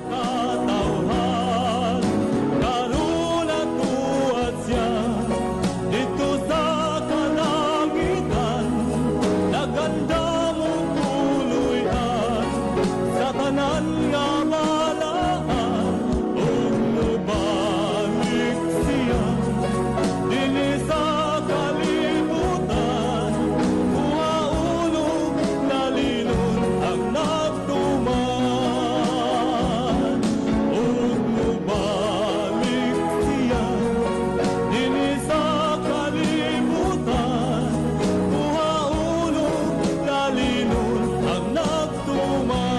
Katawhan karon natuad siya didto sa kalangitan, nagandam og puloy-an sa tanan nga balaan, ug mobalik siya dinhi sa kalibutan, kuhaon og lalinon ang nagtuman, ug mobalik siya dinhi sa kalibutan, kuhaon og lalinon ang nagtuman,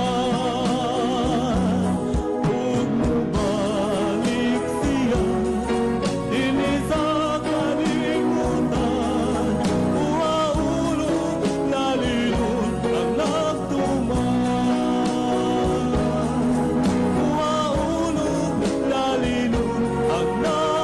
ug mobalik siya dinhi sa kalibutan, kuhaon og lalinon ang nagtuman, kuhaon og lalinon ang nagtuman.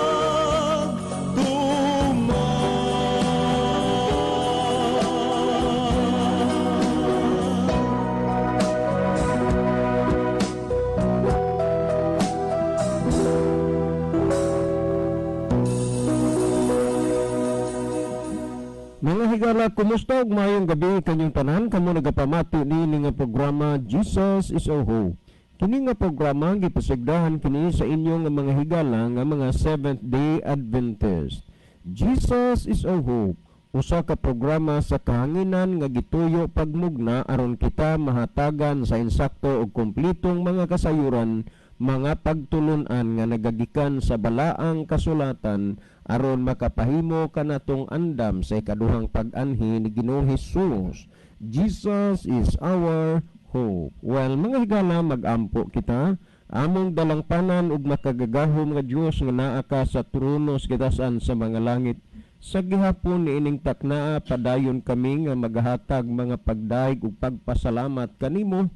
Mga higala, kumusta ug maayong gabi kanyong tanan kamo nagapamati niini nga programa, Jesus is Our Hope. Kini nga programa gipasigdahan kini sa inyong nga mga higala nga mga Seventh Day Adventist. Jesus is Our Hope, usa ka programa sa kahanginan nga gituyo pagmugna aron kita mahatagan sa insakto ug kumplitong mga kasayuran, mga pagtulunan nga nagagikan sa balaang kasulatan aron makapahimo kanatong andam sa ikaduhang pag-anhi ni Ginoong Hesus. Jesus is our hope. Well, mga higala, magampo kita. Among dalangpanan ug makagagahom nga Dios nga naa ka sa trono sa kitasan sa mga langit. Sa gihapon niining taknaa, padayon kami nga magahatag mga pagdayeg ug pagpasalamat kanimo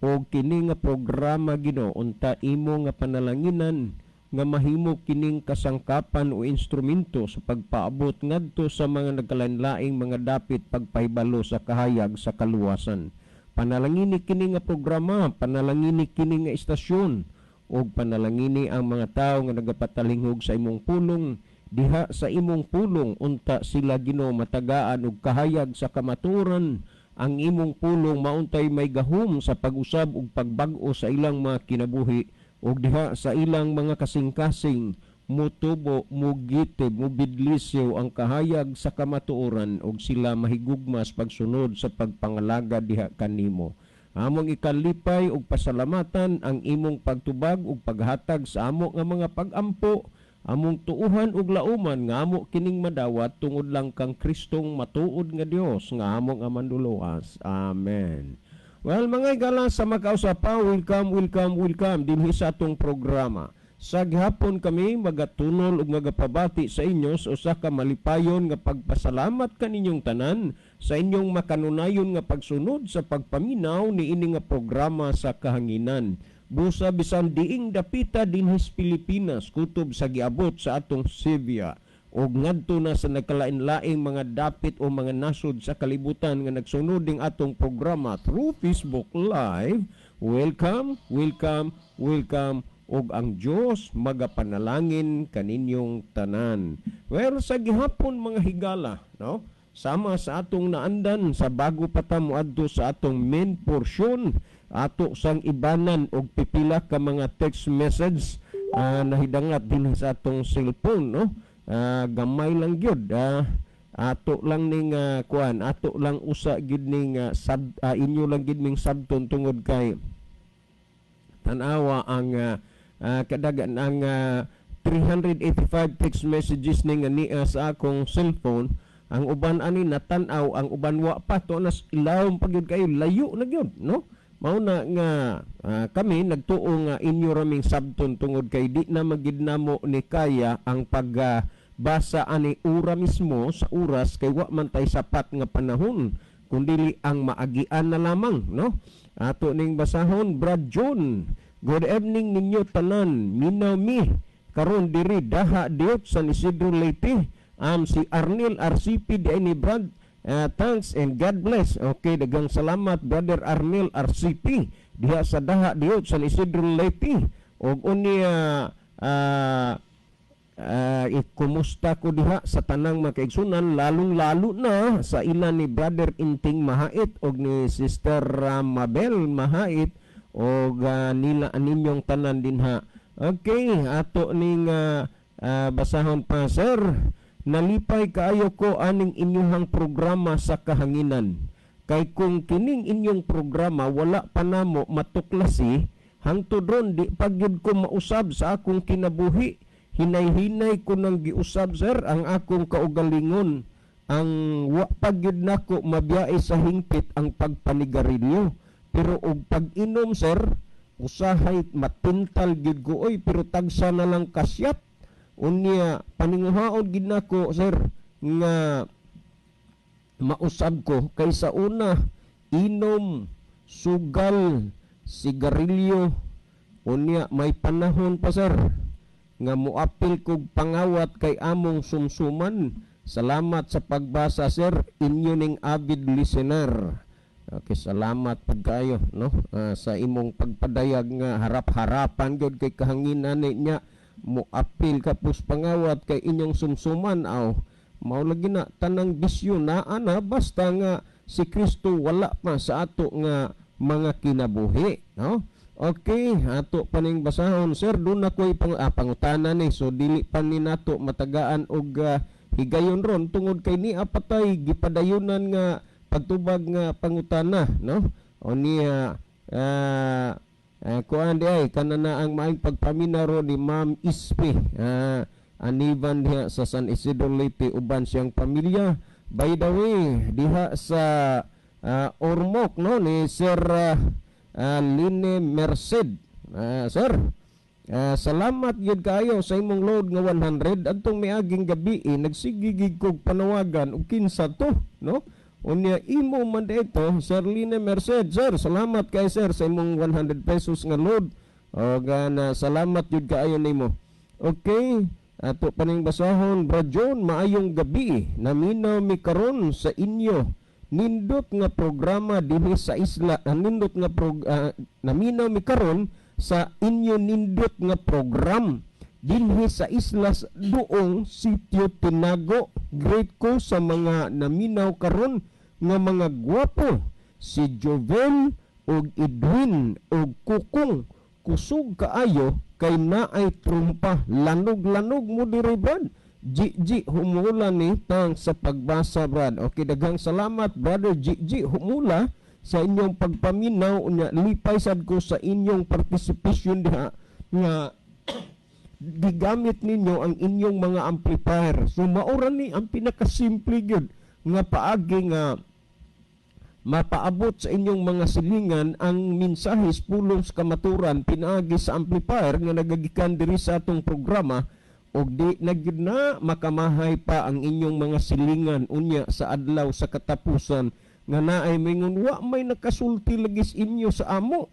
og kini nga programa, Ginoo. Unta imo nga panalanginan nga mahimo kining kasangkapan o instrumento sa pagpaabot ngadto sa mga nagkalainlaing mga dapit, pagpahibalo sa kahayag sa kaluwasan. Panalangini kini nga programa, panalangini kini nga istasyon, ug panalangini ang mga tawo nga nagapatalinghog sa imong pulong. Diha sa imong pulong unta sila, Ginoo, matagaan og kahayag sa kamatuoran. Ang imong pulong mauntay may gahom sa pag-usab ug pagbag-o sa ilang mga kinabuhi, ug diha sa ilang mga kasing-kasing mutubo, mugitib, mubidlisyo ang kahayag sa kamatuoran ug sila mahigugmas pagsunod sa pagpangalaga diha kanimo. Among ikalipay ug pasalamatan ang imong pagtubag ug paghatag sa amo nga mga pagampo. Among tuuhan ug lauman nga amo kining madawat tungod lang kang Kristong matuod nga Dios nga among manluluwas. Amen. Well, mga higala, sa makausa pa, welcome, welcome, welcome dinhi sa atong programa. Sa gihapon kami magatunol ug magapabati sa inyo sa usa ka malipayon nga pagpasalamat kaninyong tanan sa inyong makanunayon nga pagsunod sa pagpaminaw niini nga programa sa kahanginan. Busa bisan diing dapita dinhi sa Pilipinas, kutob sa giabot sa atong Sevilla og ngadto na sa nagkalain-laing mga dapit o mga nasod sa kalibutan nga nagsunod ning atong programa through Facebook Live. Welcome, welcome, welcome ug ang Dios magapanalangin kaninyong tanan. Well, sa gihapon, mga higala, no? Sama sa atong naandan sa bago pa ta moadto sa atong main portion, ato sang ibanan og pipila ka mga text message nahidangat din sa atong cellphone, no? Gamay lang gyud, ato lang ning kuan, ato lang usa gyud ning sab, inyo lang gyud ning sabton tungod kay tan-awa ang kadagan ang 385 text messages ning niya sa akong cellphone. Ang uban ani natan-aw, ang uban wa pa to nas ilawom pa gyud kayo, layo na gyud, no? Mao na nga kami nagtuo nga inyo raming sabton tungod kay di na magid namo ni kaya ang pag basa ani ura mismo sa oras kay wa man tay sapat nga panahon kundili ang maagian na lamang, no? Ato ning basahon. Brad John, good evening ninyo tanan. Minaw mi karon diri Daha Diot, San Isidro, Leyte. Am si Arnel RCP di ni Brad. Thanks and God bless. Okay, daghang salamat, Brother Arnel RCP, diha sa Daha Diot, San Isidro, Leyte. Og unya ikumusta ko diha sa tanang mga kaigsunan, lalong-lalo na sa ilan ni Brother Inting Mahait og ni Sister Mabel Mahait og nila ninyong tanan dinha. Okay, ato ning basahon pa, sir. Nalipay kaayo ko aning inyuhang programa sa kahanginan. Kay kung kining inyong programa wala pa namo matuklasi, hangtod ron di pa gyud ko mausab sa akong kinabuhi. Hinay-hinay ko nang giusab, sir, ang akong kaugalingon. Ang wa pa gyud nako mabiyae sa hingpit ang pagpanigarilyo. Pero og pag-inom, sir, usahay matintal gyud ko oy, pero tagsa na lang kasyat. Unya paninguhaon gid nako, sir, nga mausab ko kay sa una inom, sugal, sigarilyo. Unya may panahon pa, sir, nga moapil kog pangawat kay among sumsuman. Salamat sa pagbasa, sir, inyo ning avid listener. Okay, salamat pud kaayo, no, sa imong pagpadayag nga harap-harapan gyud kay kahanginan niya moapil ka pus pangawat kay inyong sumsuman. Aw, mao lagi na tanang bisyo naa na basta nga si Kristo wala pa sa ato nga mga kinabuhi, no? Okay, ato pa ning basahon, sir. Duna ko'y pangutana ni, so dili pa ni nato matagaan og higayon ron tungod kay nia patay gipadayunan nga pagtubag nga pangutana, no? O niya kuan di ay kana na ang maayong pagpaminaw ro ni Ma'am Ispe Anivan diha sa San Isidro, Leyte, uban siyang pamilya. By the way, diha sa Ormoc, no, ni Sir Line Merced. Sir, salamat gyud kaayo sa imong load nga 100 adtong miaging gabi. Eh, nagsige gid kog panawagan og kinsa to, no? Unya imo man ito, Sir Line Merced. Sir, salamat kay sir sa imong 100 pesos nga load. O gana, salamat gyud kaayo nimo. Okay, ato paning basahon. Bro John, maayong gabi. Naminaw mi karon sa inyo. Nindot nga programa dinhi sa isla, nindot nga naminaw mi karon sa inyo nindot nga program dinhi sa isla sa Duong, Sitio Tinago. Great ko sa mga naminaw karon nga mga gwapo, si Jovel ug Edwin ug Kukong. Kusog kaayo kay naay trumpa, lanog-lanog mo diri, Brad. GG Humula ni tang sa pagbasa, Brad. Okay, daghang salamat, Brother GG Humula, sa inyong pagpaminaw. Unya lipay sad ko sa inyong participation diha nga gigamit ninyo ang inyong mga amplifier. So maura ni ang pinakasimple gyud nga paagi nga mapaabot sa inyong mga silingan ang mensahe pulong sa kamaturan pinaagi sa amplifier nga nagagikan diri sa atong programa, og di na gyud na makamahay pa ang inyong mga silingan unya sa adlaw sa katapusan nga naay mingon, "Wa may nakasulti lagi sa inyo sa amo."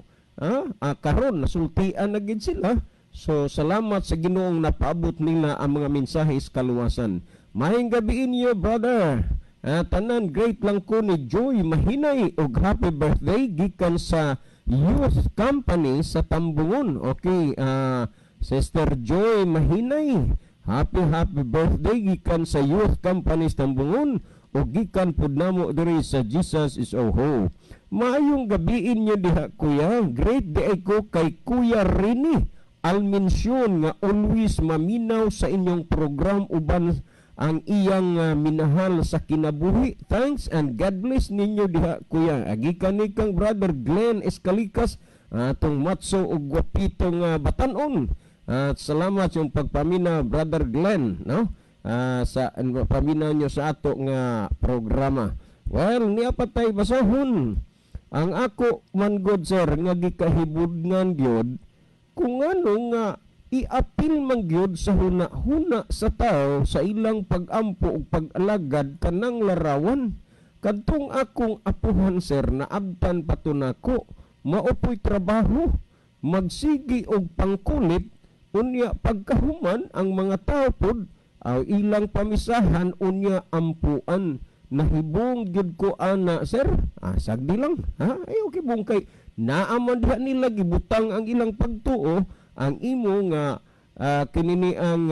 Karon nasultian na gid sila. So salamat sa Ginoong napaabot nila ang mga mensahe sa kaluwasan. Maayong gabi inyo, brother. Tanan, great lang ko ni Joy Mahinay og happy birthday gikan sa Youth Company sa Tambungon. Okay, Sister Joy Mahinay, happy happy birthday gikan sa Youth Company sa Tambungon o gikan pud namo diri sa Jesus is Oho. Maayong gabi inyo diha, kuya. Great day ko kay Kuya Rini Alminsyon nga always maminaw sa inyong program uban ang iyang minahal sa kinabuhi. Thanks and God bless ninyo diha, kuya. Gikan ni kang Brother Glenn Escalikas, atong matso ug gwapito nga batanon. At salamat sa iyong pagpamina, Brother Glenn, no? Sa paminaw nyo sa ato nga programa. Well, niya patay basahon. Ang ako man god, sir, nga gikahibudngan gyud kung ano nga iapil man gyud sa huna-huna sa tao sa ilang pag-ampo ug pag-alagad kanang larawan. Kadtong akong apuhan, sir, naabtan pa to nako, mao poy trabaho, magsigi og pangkulit. Unya pagkahuman ang mga tao pod aw ilang pamisahan, unya ampuan. Nahibong gyud ko ana, sir. Ah, sagdi lang ha, ay okay bong kay naa man diha nila gibutang ang ilang pagtuo. Ang imo nga kinini ang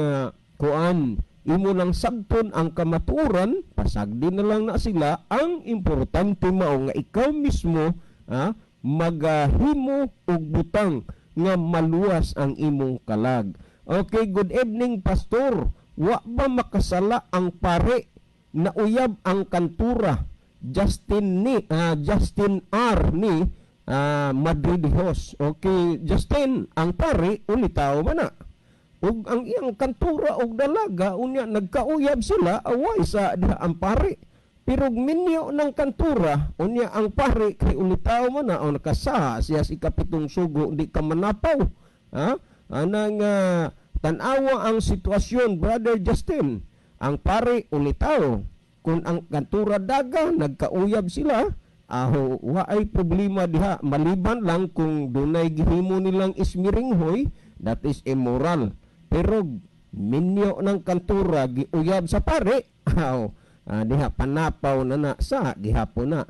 kuan, imo lang sabton ang kamatuoran, pasagdi na lang na sila. Ang importante mao nga ikaw mismo magahimo og butang nga maluwas ang imong kalag. Okay, good evening, Pastor. Wa ba makasala ang pare na uyab ang kantura? Justin ni Justin R ni Madrid Host. Okay, Justin, ang pare ulitaw man na. Ug ang iyang kantura og dalaga, unya nagkauyab sila, away sa diha ang pare. Pero minyo ng kantura, unya ang pare kay ulitaw man na o nakasaha siya sa ikapitong sugo, di ka manapaw. Ha? Anang tan-awa ang sitwasyon, Brother Justin. Ang pare ulitaw. Kung ang kantura daga, nagkauyab sila, aho, waay problema diha maliban lang kung dunay gihimo nilang ismiringhoy, that is immoral. Pero minyo ng kantura giuyab sa pare, aw, diha panapaw na na sa gihapon na.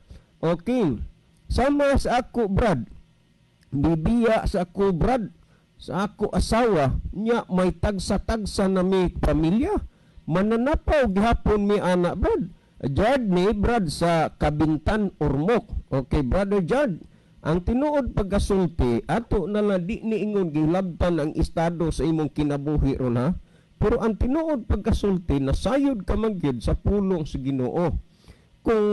Okay. Sama sa ako, Brad. Bibiya sa ako, Brad, sa ako asawa nya may tagsa-tagsa na mi pamilya, mananapaw gihapon mi ana, Brad. Jad ni Brad sa Kabintan, Ormoc. Okay, Brother Jad, ang tinuod pagkasulti ato na lang, di niingon gilabtan ang estado sa imong kinabuhi ron ha, pero ang tinuod pagkasulti nasayod ka man gyud sa pulong sa Ginoo. Kung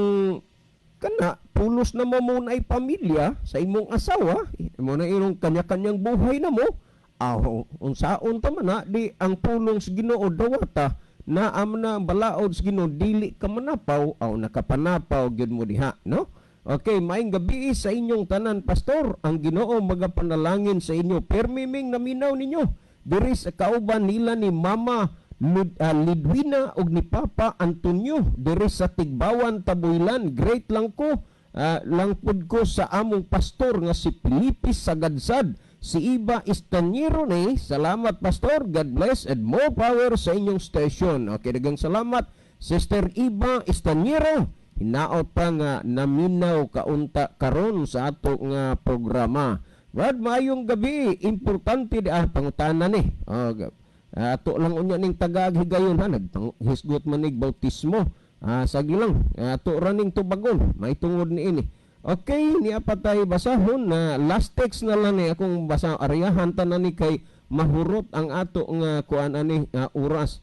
kana pulos na mo ay pamilya sa imong asawa mo na imong kanya-kanyang buhay na mo, aw, unsaon ta man na di ang pulong sa Ginoo dawata na am na ang balaod sa Ginoo, dili ka manapaw, aw, nakapanapaw gyud mo diha, no? Okay, maayong gabi sa inyong tanan, Pastor. Ang Ginoo magapanalangin sa inyo. Permi ming naminaw ninyo. Diri sa kauban nila ni Mama Lidwina ug ni Papa Antonio diri sa Tigbawan, Tabuilan. Great lang ko lang pud ko sa among pastor nga si Felipe Sagadsad. Si Iba Istaniro ni. Salamat, Pastor. God bless and more power sa inyong station. Okay, daghang salamat, Sister Iba Istaniro. Hinaot pa nga naminaw kaunta karon sa ato nga programa. Brad, maayong gabi. Importante di pangutana ni. Oh, ato lang unya ning tagaag higayon ha, naghisgot man nig bautismo. Ah, sagi lang. Ato ra ning tubagon, may tungod ni ini. Okay, niya pa tayo basahon na last text na lang ni akong basa, aryahan tanan ni kay mahurot ang ato nga kuan ani oras.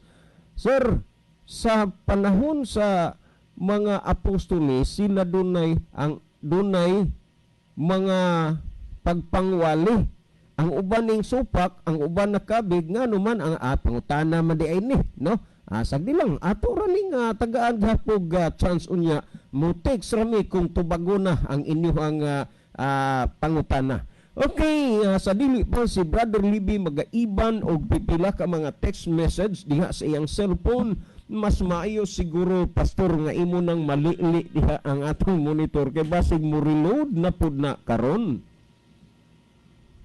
Sir, sa panahon sa mga apostoles, sila dunay ang dunay mga pagpangwali. Ang uban ning supak, ang uban nakabig, nga numan ang pangutana man di ay ni, no? Ah, sagdi lang, ato ra ning tagaan gihapog chance unya mo text rami kung tubago na ang inyong pangutana. Okay, sa dili pa si Brother Libby magaiban og pipila ka mga text message diha sa iyang cellphone, mas maayo siguro, Pastor, nga imo nang malili diha ang atong monitor kay basig mo reload na pud na karon.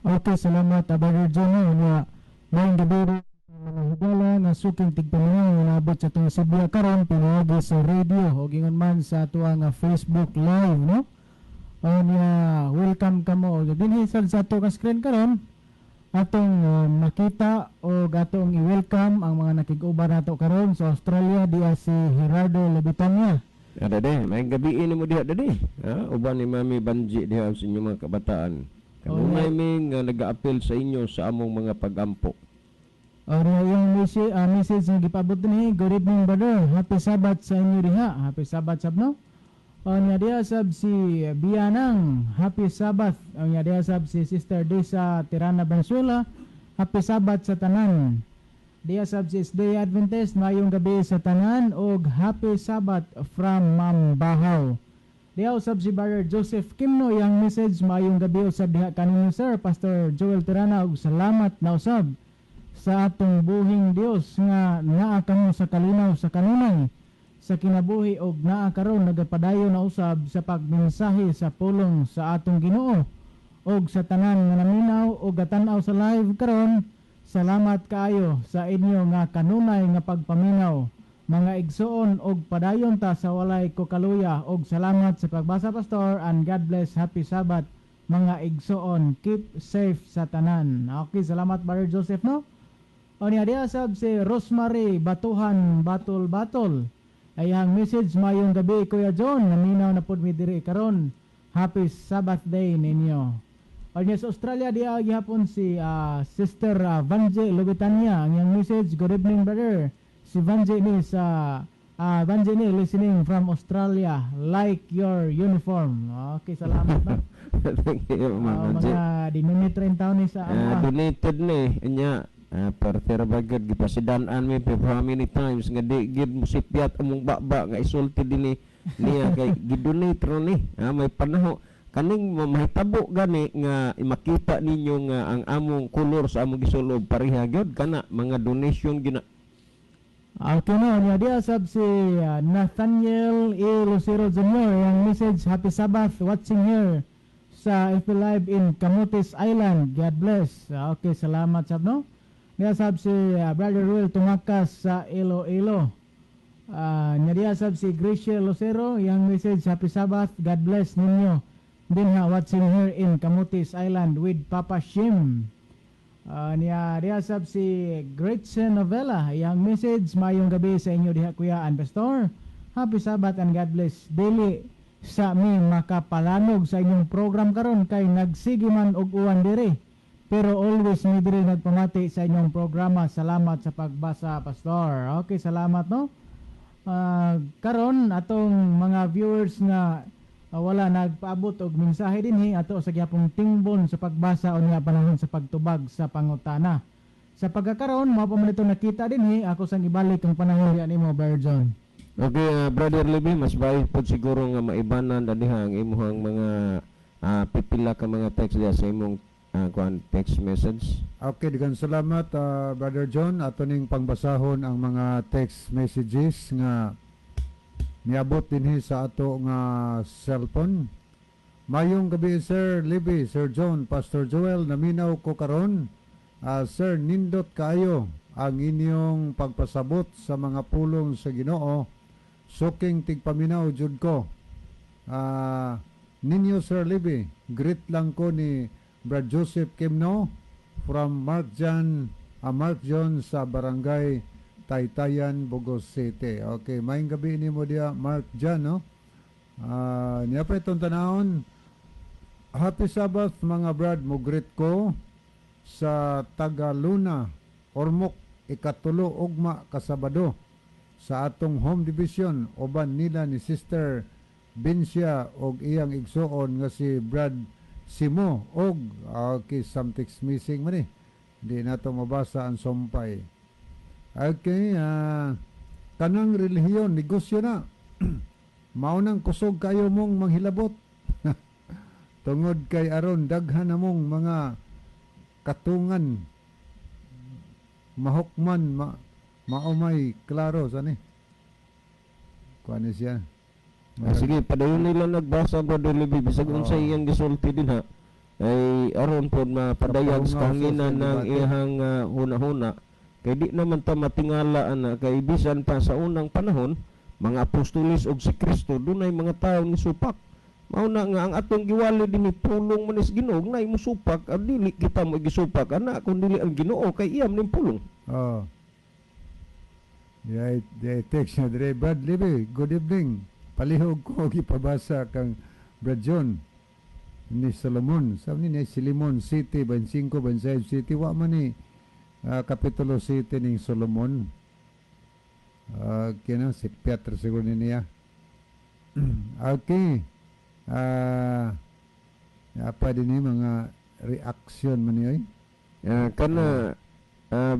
Okay, salamat, Brother Johnny. Unya, maayong gabi rin sa mga higala nga suking tigpaminaw nga naabot sa atong Sibya karon pinaagi sa radio o ingon man sa ato nga Facebook Live, no? Unya, welcome kamo. Dinhi sa ato ka screen karon atong makita o atong i-welcome ang mga nakig-uban nato karon sa Australia, diya si Gerardo Lebitania. Ada de, may gabi ini mo diha dade. Ha, uban ni Mami Banji diha sa inyong mga kabataan. Kanunay mi nga nagaapil sa inyo sa among mga pagampo. Or yung message nga gipabot ni, "Good evening, brother. Happy Sabbath sa inyo diha." Happy Sabbath sab, no? O nya diha sab si Bianang, "Happy Sabbath." O nya diha sab si Sister Disa Tirana Venezuela, "Happy Sabbath sa tanan." Diha sab si Day Adventist, "Maayong gabi sa tanan og Happy Sabbath from Mambahaw." Diha usab si Brother Joseph Kimno, yang message, "Maayong gabi usab diha kaninyo, sir Pastor Joel Tirana, ug salamat na usab sa atong buhing Dios nga naa kamo sa kalinaw sa kanunay sa kinabuhi og naa karon nagapadayon na usab sa pagmensahe sa pulong sa atong Ginoo. Og sa tanan nga naminaw og gatan-aw sa live karon, salamat kaayo sa inyo nga kanunay nga pagpaminaw." Mga igsuon, og padayon ta sa walay ko kaluya, og salamat sa pagbasa, Pastor, and God bless. Happy Sabbath, mga igsuon. Keep safe sa tanan. Okay, salamat, Brother Joseph, no. O niya diya sab si Rosemary Batuhan Batol Batol. Ay ang message, "Mayong gabi, Kuya John, naminaw na pud mi diri karon. Happy Sabbath day ninyo." O niya sa Australia diya gihapon si Sister Vanji Lubitania. Ang iyang message, "Good evening, brother." Si Vanji ni sa Vanji ni listening from Australia. Like your uniform. Okay, salamat, no. Thank you, Ma'am Vanji. Mga dinonate rin taon ni sa amo. Donated ni nya partera bagad gipasidan-an mi for how many times nga di gid mo sipyat among baba nga isulti dinhi niya kay gidonate ro ni. May panaho kaning mahitabo gani nga makita ninyo nga ang among kolor sa among gisulob pareha gyud kana mga donation gina. Okay no, niya diya sab si Nathaniel E. Lucero Jr. Yung message, "Happy Sabbath, watching here sa FB Live in Camotes Island. God bless." Okay, salamat sab, no. Niya sab si Brother Ruel Tumakas sa Iloilo. Niya diya sab si Gracia Lucero, yung message, "Happy Sabbath, God bless ninyo. Dinha watching here in Camotes Island with Papa Shim." Niya diha sab si Gretchen Novella. Iyang message, "Mayong gabi sa inyo diha, Kuya and Pastor. Happy Sabbath and God bless. Dili sa mi makapalanog sa inyong program karon kay nagsige man og uwan diri. Pero always mi diri nagpamati sa inyong programa. Salamat sa pagbasa, Pastor." Okay, salamat, no. Karon atong mga viewers nga wala nagpaabot og mensahe dinhi, ato sa gyapong tingbon sa pagbasa unya panahon sa pagtubag sa pangutana. Sa pagkakaroon, mao pa man ito nakita dinhi, ako sang ibalik ang panahon diyan nimo, Brother John. Okay, Brother Libby, mas bayo pod siguro nga maibanan na diha ang imuhang mga pipila ka mga text diha sa imong kuan text message. Okay, daghang salamat, Brother John. Ato ning pangbasahon ang mga text messages nga niabot dinhi sa ato nga cellphone. Mayong gabi, Sir Libby, Sir John, Pastor Joel, naminaw ko karon. Sir, nindot kaayo ang inyong pagpasabot sa mga pulong sa Ginoo. Suking tigpaminaw jud ko. Ninyo Sir Libby, greet lang ko ni Brad Joseph Kimno from Mark John sa Barangay Taytayan, Bogo City. Okay, maayong gabi nimo diya, Mark John, no? Niya pa itong tanahon. "Happy Sabbath, mga brad, mo greet ko sa Tagaluna, Ormoc, ikatulo ugma kasabado sa atong home division uban nila ni Sister Bincia og iyang igsuon nga si Brad Simo og," okay, something's missing man eh. Hindi na to mabasa ang sumpay. Okay, "Kanang relihiyon negosyo na. Mao nang kusog kayo mong manghilabot. Tungod kay aron daghan na mong mga katungan mahukman maumay klaro sa ni." Kuan ni siya. Sige, padayon nila nagbasa, Brother Libby, bisag unsa iyang gisulti din ha. Ay aron pod mapadayag sa Kapaungaw sa kahanginan sa ng debate. Iyang huna-huna. Kay di naman ta matingala ana kay bisan pa sa unang panahon mga apostoles og si Kristo dunay mga tawo ni supak. Mao na nga ang atong giwali dinhi pulong man is Ginoo nay mo supak ah, dili kita mo gisupak ana kun dili ang Ginoo kay iya man ning pulong. Oh. Di text niya dire, "Brad Libby, good evening. Palihog ko gipabasa kang Brad John ni Solomon." Sabi ni Solomon City, 25, 26 City. Wa man ni Kapitulo City ning Solomon. Kina si Pietro siguro ni niya. Okay. Apa din ni mga reaction man ni oy? Kana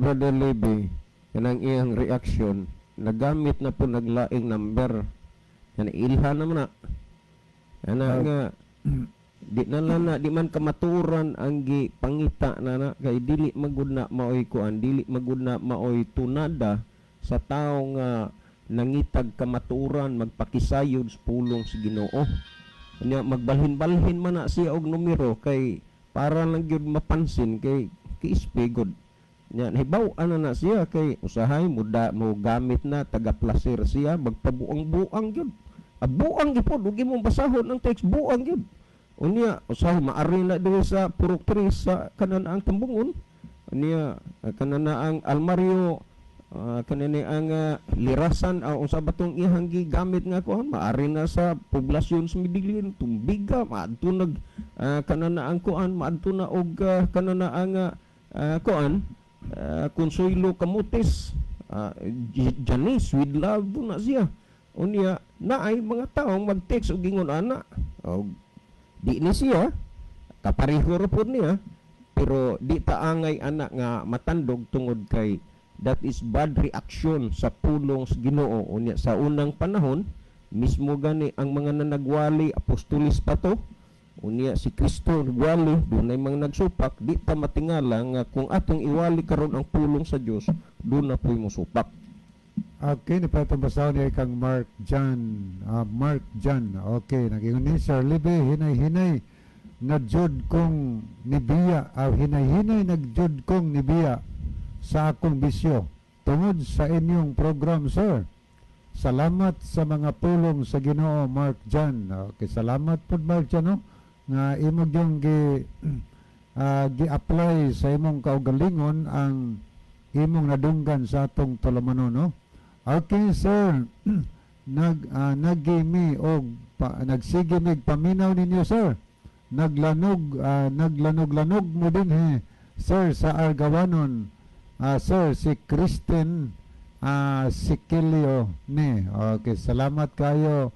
Brother Libby, kanang iyang reaction nagamit na po naglaing number. Yan ilha naman na. Ana nga di na lang na di man kamaturan ang gipangita na na kay dili magud na maoy kuan, dili magud na maoy tunada sa tawo nga nangitag kamaturan magpakisayod sa pulong sa Ginoo. Nya magbalhin-balhin man na siya og numero kay para lang gyud mapansin kay kiispe gud. Nya nahibaw ana na siya kay usahay muda mo gamit na taga placer siya, magpabuang-buang gyud. Ah, buang gyud, ug imong basahon ang text, buang gyud. Unya usahay maari na diri sa Purok 3 sa kanan ang Tambungon. Unya kanan na ang almaryo, kanini ang lirasan, unsa ba tong iyang gigamit nga kuan, maari na sa poblasyon sa Medellin, Tumbiga, maadto nag kanan na ang kuan, maadto na og kanan na ang kuan, Consuelo Camotes, Janice with love na siya. Unya naay mga taong mag-text og ingon ana, og di ni siya kapareho ra pod niya, pero di ta angay ana nga matandog tungod kay that is bad reaction sa pulong sa Ginoo. Unya sa unang panahon mismo gani ang mga nanagwali, apostolis pa to, unya si Kristo nagwali, dunay mga nagsupak. Di ta matingala nga kung atong iwali karon ang pulong sa Dios, doon na po'y mosupak. Okay, ni pa itong basahon niya kang Mark John. Mark John. Okay, nagingon ni Sir Libe, hinay-hinay nagjud kong nibiya, hinay-hinay nagjud kong nibiya sa akong bisyo tungod sa inyong program, sir. Salamat sa mga pulong sa Ginoo, Mark John. Okay, salamat po, Mark John, no? Nga imo gyung gi gi-apply sa imong kaugalingon ang imong nadunggan sa atong tulumanon, no? Okay, sir. Nagimi og pa, nagsige mig paminaw ninyo, sir. Naglanog-lanog mo din he, sir, sa Argawanon. Sir, si Kristen Sikilio ni. Okay, salamat kayo,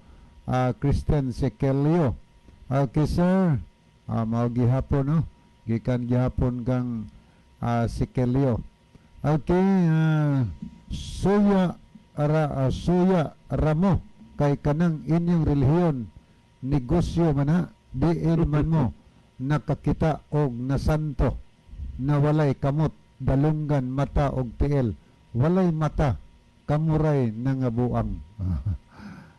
Kristen Sikilio. Okay, sir. Mao gihapon, no? Gikan gihapon kang Sikilio. Okay, suya ra, suya ramo kay kanang inyong relihiyon negosyo man na, diin man mo nakakita og nasanto na walay kamot, dalunggan, mata og tiil, walay mata, kamuray nangabuang.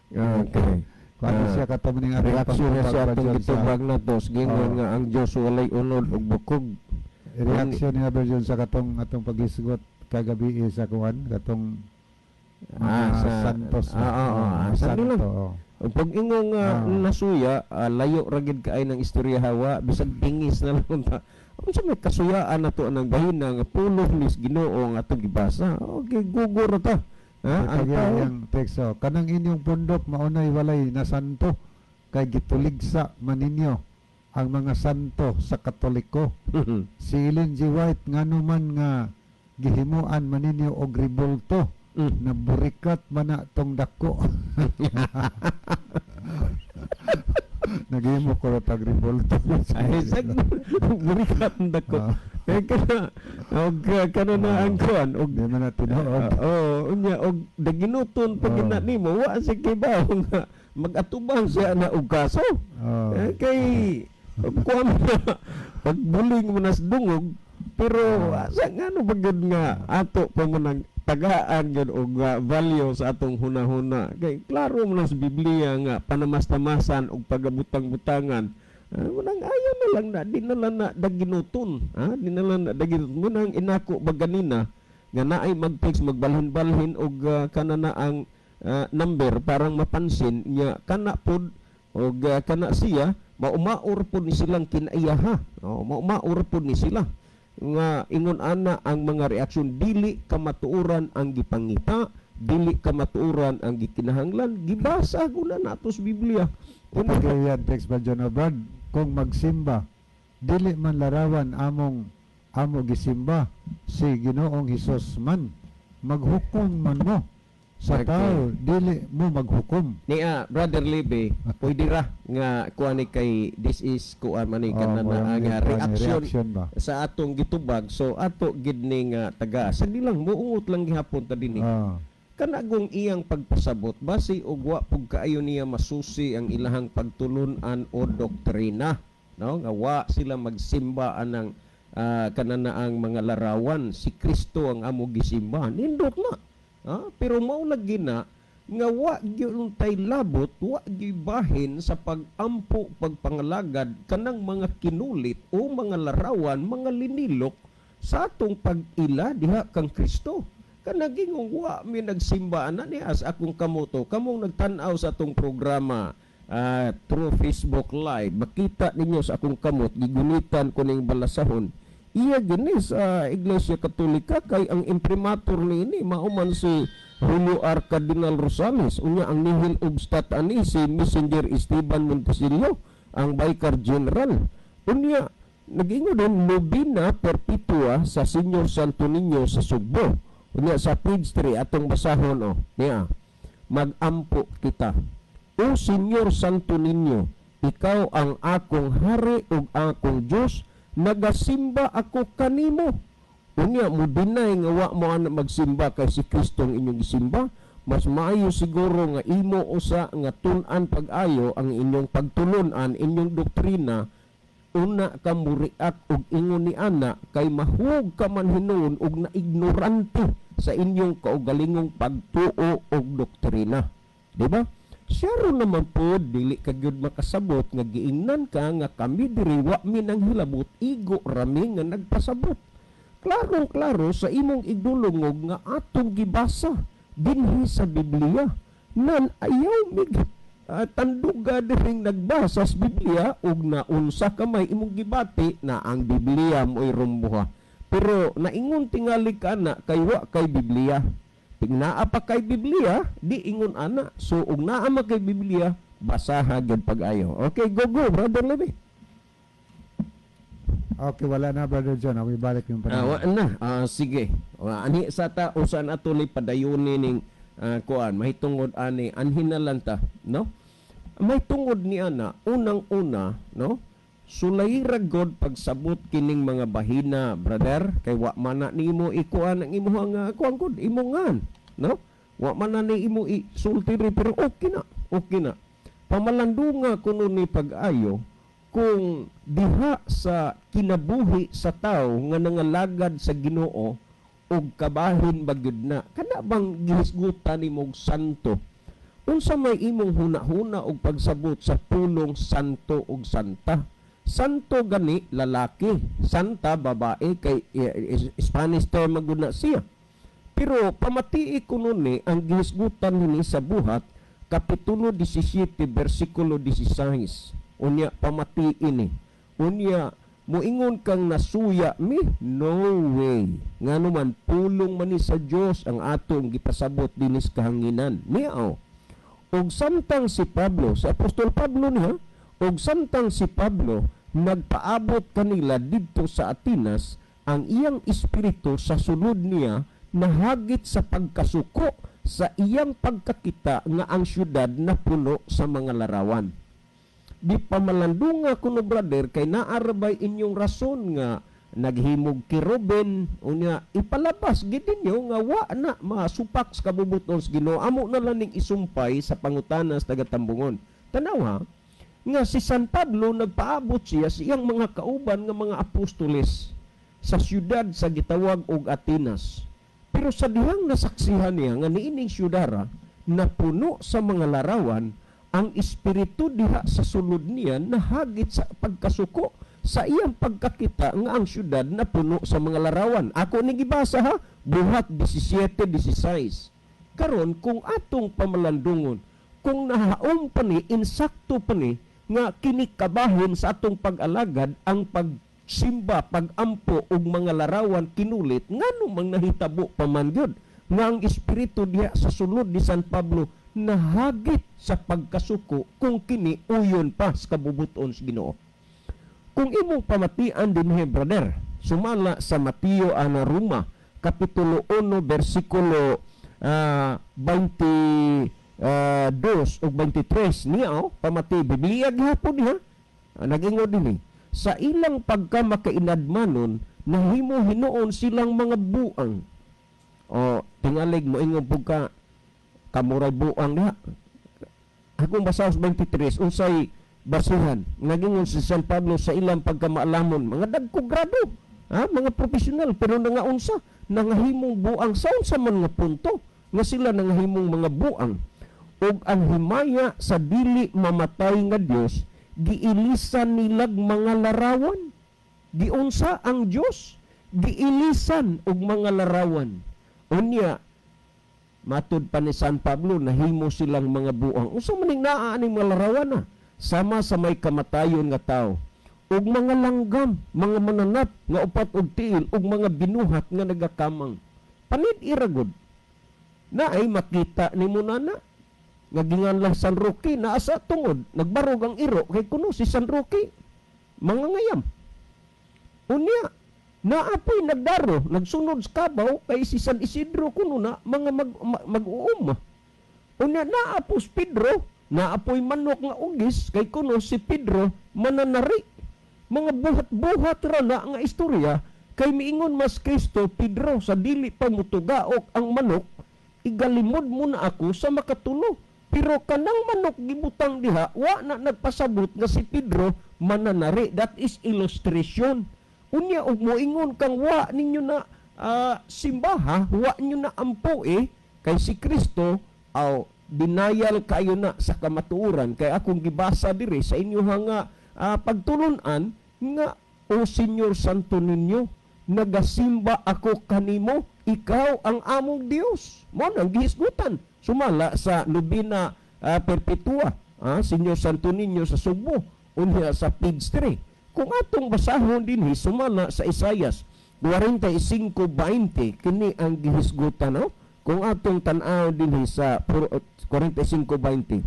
Okay. Kuan siya kato maning atong Reaksyon na siya pagtubag atong ba dyan sa gitubag na to gingon nga ang Dios walay unod ug bukog. Reaksyon niya ba dyan sa katong atong paghisgot kagabi sa kuan katong mga Santos ba? Oo, Mga sa Santo, nila. oo. Ug pag ingong nga nasuya, layo ra gid kaay ng istorya hawa, bisag bingis na lang ta. Unsa may kasuyaan nato ang bahina nga pulong ni Ginoo nga atong gibasa? Okay, gugo ra ta. Ha? Ang Ang tao iyang teksto, kanang inyong pundok maunay walay na santo kay gituligsa man ninyo ang mga santo sa Katoliko. Si Ellen G. White ngano man nga gihimuan man ninyo og ribulto na burikat man na tong dako. Naghimo ko ra tag ribulto. Ay, sag burikat ang dako. Eh kana og kana na ang kuan og Di man na tinuod. Oo, unya og daginuton pag gina nimo, wa si kibaw nga mag-atubang siya na og kaso. Eh, kay kuan mo na, pagbuling mo na sa dungog, pero asa ngano ba gyud nga ato pa mo nang tagaan gyud og value sa atong hunahuna, kay klaro mo na sa Biblia nga panamastamasan og pagabutang-butangan. Munang ayaw na lang na, di na lang na daginuton, ha, di na lang na daginuton. Munang inako ba ganina nga naay mag-text magbalhin-balhin og kana na ang number parang mapansin niya kana pod og kana siya maumaor pod ni silang kinaiyaha. Oh, maumaor pod ni sila nga ingon ana ang mga reaksyon, dili kamatuoran ang gipangita, dili kamatuoran ang gikinahanglan, gibasa guna nato sa Biblia. Una kay yan text ba dyan, oh, Brad, kung magsimba, dili man larawan among amo gisimba, si Ginoong Hesus man. Maghukom man mo sa tao, dili mo maghukom. Niya, Brother Libe, pwede ra nga kuan ni kay this is kuan man ni Oh, kana na murang ang kuan ni, reaction reaction ba? sa atong gitubag. So ato gid ni nga taga. Sa lang muungot lang gihapon ta dinhi. Kanagong iyang pagpasabot basi og wa pug kaayo niya masusi ang ilahang pagtulun-an o doktrina, no, nga wa sila magsimba anang kanana ang mga larawan, si Kristo ang amo gisimba, nindot na. Pero mao lagi na nga wa gyud tay labot, wa gyud bahin sa pag-ampo, pagpangalagad kanang mga kinulit o mga larawan, mga linilok Sa atong pag-ila diha kang Kristo. Kanagingong wa mi nagsimba ana ni as akong kamoto, kamong nagtan-aw sa atong programa through Facebook Live, makita ninyo sa akong kamot gigunitan ko ning balasahon. Iya gini sa Iglesia Katolika kay ang imprimatur niini mao man si Julio R. Cardinal Rosales. Unya ang nihil obstat ani si Messenger Esteban Montecillo, ang Vicar General. Unya nagingon din nobena perpetua sa Señor Santo Niño sa Sugbo. Unya sa page 3 atong basahon, oh niya, magampo kita. O Señor Santo Niño, ikaw ang akong hari ug akong Dios, nagasimba ako kanimo. Unya mo deny nga wa mo ana magsimba kay si Kristo ang inyong gisimba, mas maayo siguro nga imo usa nga tun-an pag-ayo ang inyong pagtulun-an, inyong doktrina, una ka muriak og ingon ni ana kay mahuog ka man hinuon og na ignorante sa inyong kaugalingong pagtuo og doktrina. Di ba? Siya ron naman po, dili ka gyud makasabot nga giingnan ka nga kami diri wa mi nang hilabot, igo rami nga nagpasabot. Klarong klaro sa imong igdulungog nga atong gibasa dinhi sa Biblia. Nan ayaw mig tanduga diring nagbasa sa Biblia ug naunsa ka may imong gibati na ang Biblia mo'y rumbuha. Pero naingon tingali ka na kay wa kay Biblia. Pig naa pa kay Biblia, di ingon ana. So ug naa man kay Biblia, basaha gyud pag-ayo. Okay, go go, Brother Levi. Okay, wala na, Brother John. Ako ibalik yung Ah, panahon. wa na. Sige. Ani sa ta usan ato ni padayuni ning kuan mahitungod ani anhin na lang ta, no? May tungod ni ana, unang-una, no? Sulay ra god pagsabot kining mga bahina, brother, kay wa man na nimo ikuan ang imuha nga kuan god imongan, no? Wa man na ni imo isulti ri, pero okay na, okay na. Pamalandunga kuno ni pag-ayo kung diha sa kinabuhi sa tao nga nangalagad sa Ginoo og kabahin ba gyud na kana bang gihisgutan nimong santo, unsa may imong huna-huna og pagsabot sa pulong santo og santa? Santo gani lalaki, santa babae, kay Spanish term man gud na siya. Pero pamatii kuno ni ang gihisgutan nini sa Buhat kapitulo 17 bersikulo 16. Unya pamatii ni. Unya muingon kang nasuya mi, no way. Ngano man pulong man ni sa Dios ang atong gipasabot dinis kahanginan. Niya oh. Og samtang si Pablo, si Apostol Pablo niya, og samtang si Pablo nagpaabot kanila didto sa Atenas, ang iyang espiritu sa sulod niya nahagit sa pagkasuko sa iyang pagkakita nga ang syudad napuno sa mga larawan. Di pamalandunga kuno, brother, kay naarabay inyong rason nga naghimog kiruben. Unya ipalabas gid ninyo nga wa na masupak sa kabubuton sa Ginoo. Amo na lang ning isumpay sa pangutana sa tagatambungon. Tanaw ha nga si San Pablo nagpaabot siya sa iyang mga kauban nga mga apostoles sa syudad sa gitawag og Atenas, pero sa dihang nasaksihan niya nga niining syudara napuno sa mga larawan, ang espiritu diha sa sulod niya nahagit sa pagkasuko sa iyang pagkakita nga ang syudad napuno sa mga larawan. Ako ni gibasa ha, Buhat 17:16. Karon kung atong pamalandungon, kung nahaom pa ni, insakto pa ni nga kini kabahin sa atong pag-alagad ang pagsimba, pagampo og mga larawan kinulit, ngano mang nahitabo pa man gyud nga ang espiritu diha sa sulod ni San Pablo nahagit sa pagkasuko kung kini uyon pa sa kabubuton sa Ginoo? Kung imong pamatian dinhi, brother, sumala sa Mateo ana Roma kapitulo 1 bersikulo 22 ug 23 niya oh, pamati Biblia gihapon niya. Nagingon dinhi, sa ilang pagkamakainadmanon nahimo hinuon silang mga buang. O tingalig mo ingon pug ka kamuray buang diha. Akong basahos 23, unsay basihan? Nagingon si San Pablo sa ilang pagkamaalamon, mga dagko grado ha, mga profesional, pero nangaunsa nangahimong buang. Sa unsa man nga punto nga sila nangahimong mga buang? Ug ang himaya sa dili mamatay nga Dios giilisan nilag mga larawan. Giunsa ang Dios? Giilisan og mga larawan. Unya matud pa ni San Pablo, nahimo silang mga buang. Unsa man ning naa aning mga larawan na? Sama sa may kamatayon nga tao ug mga langgam, mga mananap nga upat og tiil ug mga binuhat nga nagakamang. Panid iragod na ay makita nimo na nga ginganlan San Roque naa sa tungod nagbarog ang iro kay kuno si San Roque mga ngayam. Unya naapoy nagdaro nagsunod sa kabaw kay si San Isidro kuno na mga mag-uuma. Unya naa po si Pedro, naapoy manok nga ugis kay kuno si Pedro mananari. Mga buhat-buhat ra na nga istorya kay miingon mas Kristo, "Pedro, sa dili pa mutugaok ang manok, igalimod mo na ako sa makatulo." Pero kanang manok gibutang diha, wa na nagpasabot nga si Pedro mananari. That is illustration. Unya og moingon kang wa ninyo na simbaha, wa ninyo na ampo eh, kay si Kristo aw denial kayo na sa kamatuoran, kay akong gibasa diri sa inyo nga pagtulunan nga, "O Senyor Santo Niño, nagasimba ako kanimo, ikaw ang among Dios." Mo nang gihisgutan sumala sa nobena perpetua, Senyor Santo Niño sa Sugbo. Unya sa page 3, kung atong basahon dinhi sumala sa Isayas 45:20, kini ang gihisgutan, no? Kung atong tan-aw dinhi sa 45:20,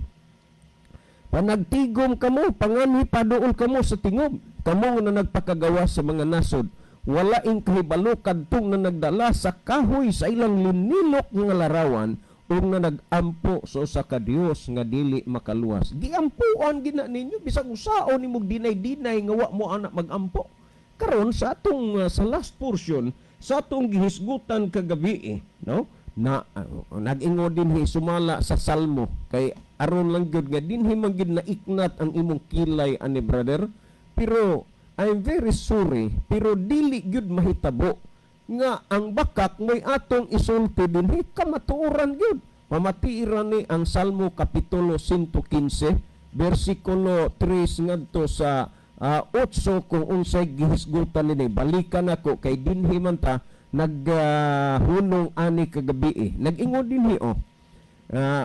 "Panagtigom kamo, panganhi paduol kamo sa tingob, kamo nga nagpakagawa sa mga nasod. Wala ing kahibalo kadtong na nagdala sa kahoy sa ilang linilok nga larawan o nga nagampo sa usa ka Dios nga dili makaluwas." Giampuan gina ninyo bisag usaon nimo dinay-dinay nga wa mo anak magampo. Karon sa atong sa last portion sa atong gihisgutan kagabi eh, no? Na nag-ingon dinhi sumala sa Salmo kay aron lang gyud nga dinhi man gyud naiknat ang imong kilay ani, brother. Pero I'm very sorry, pero dili gyud mahitabo nga ang bakak mo'y atong isulti dinhi, kamatuoran gyud. Pamatiira ni ang Salmo kapitulo 115 bersikulo 3 ngadto sa 8 kung unsay gihisgutan nini. Balikan ako kay dinhi man ta naghunong ani kagabi eh. Nag-ingon dinhi oh.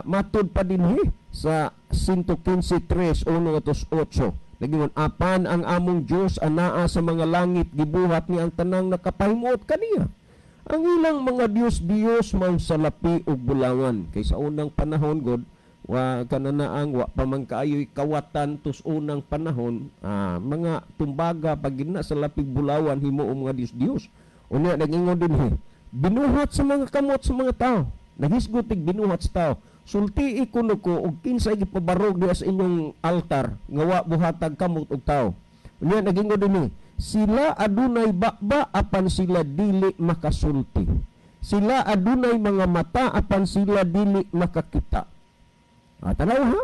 Matud pa dinhi sa 115:3 1 ngadto 8. Nag-ingon, "Apan ang among Dios anaa sa mga langit, gibuhat ni ang tanang nakapahimuot kaniya. Ang ilang mga dios-dios man salapi ug bulawan." Kay sa unang panahon god, wa kananaang wa pa man kaayoy kawatan tus unang panahon, mga tumbaga pag na sa lapig bulawan himo ang mga dios-dios. Unya nag-ingon dinhi, "Binuhat sa mga kamot sa mga tao." Naghisgot ig binuhat sa tao. Sultii kuno ko og kinsay gipabarog diha sa inyong altar nga wa buhatag kamot og tao. Unya nag-ingon dinhi, "Sila adunay baba apan sila dili makasulti. Sila adunay mga mata apan sila dili makakita." Tanaw ha.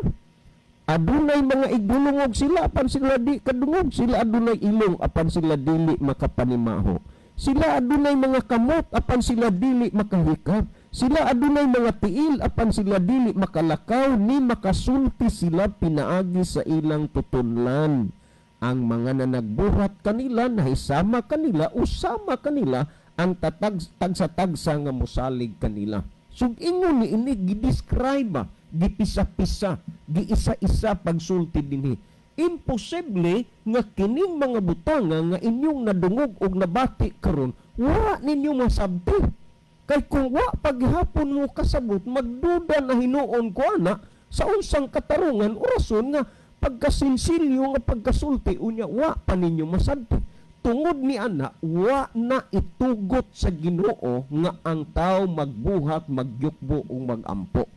"Adunay mga igdulungog sila apan sila di kadungog. Sila adunay ilong apan sila dili makapanimaho. Sila adunay mga kamot apan sila dili makahikap. Sila adunay mga tiil apan sila dili makalakaw ni makasulti sila pinaagi sa ilang tutunlan. Ang mga nanagbuhat kanila nahisama kanila, usama kanila ang tatag tagsa-tagsa nga mosalig kanila." So ingon ni ini gi-describe ba, gipisa-pisa, giisa-isa pagsulti dinhi. Imposible nga kining mga butanga nga inyong nadungog og nabati karon wa ninyo masabti. Kay kung wa paghapon mo kasabot, magduda na hinuon ko ana sa unsang katarungan o rason nga pagkasinsilyo nga pagkasulti, unya wa pa ninyo masabti. Tungod ni ana, wa na itugot sa Ginoo nga ang tao magbuhat, magyukbo o magampo.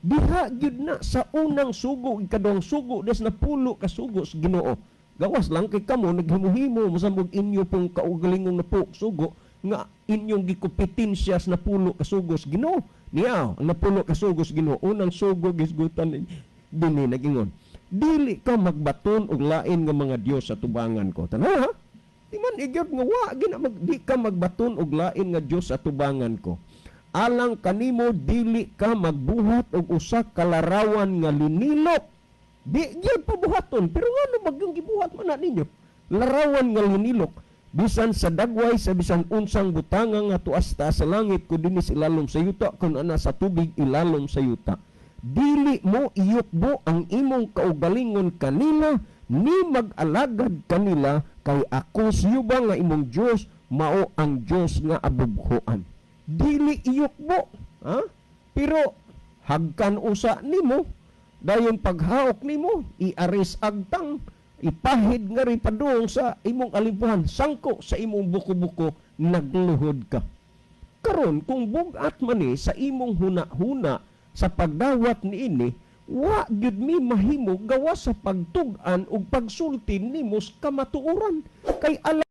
Diha gyud na sa unang sugo, ikaduhang sugo, des na pulo ka sugo sa Ginoo. Gawas lang kay kamo naghimo-himo masambog inyo pong kaugalingong napo sugo nga inyong gikumpetensya sa napulo ka sugo sa Ginoo. Niya, ang napulo ka sugo sa Ginoo, unang sugo gisgutan dinhi nagingon, "Dili ka magbaton og lain nga mga Dios sa tubangan ko." Tanaw ha? Di man igyot nga wa gina mag, "Di ka magbaton og lain nga Dios sa tubangan ko. Alang kanimo dili ka magbuhat og usa ka larawan nga linilok." Di gyud pabuhaton, pero ngano magyung gibuhat man na ninyo? Larawan nga linilok. Bisan sa dagway sa bisan unsang butanga nga tuas taas sa langit kun dinhi sa ilalom sa yuta, kun ana sa tubig ilalom sa yuta. Dili mo iyukbo ang imong kaugalingon kanila ni mag-alagad kanila, kay ako si Jehova nga imong Dios mao ang Dios nga abubhoan. Dili iyukbo, ha? Pero hagkan usa nimo, dayon paghaok nimo iaris agtang, ipahid nga rin padung sa imong alimpuhan, sangko sa imong buko-buko, nagluhod ka. Karon kung bugat man ni sa imong huna-huna sa pagdawat niini, wa gyud mi mahimo gawas sa pagtug-an ug pagsulti nimo sa kamatuoran, kay alam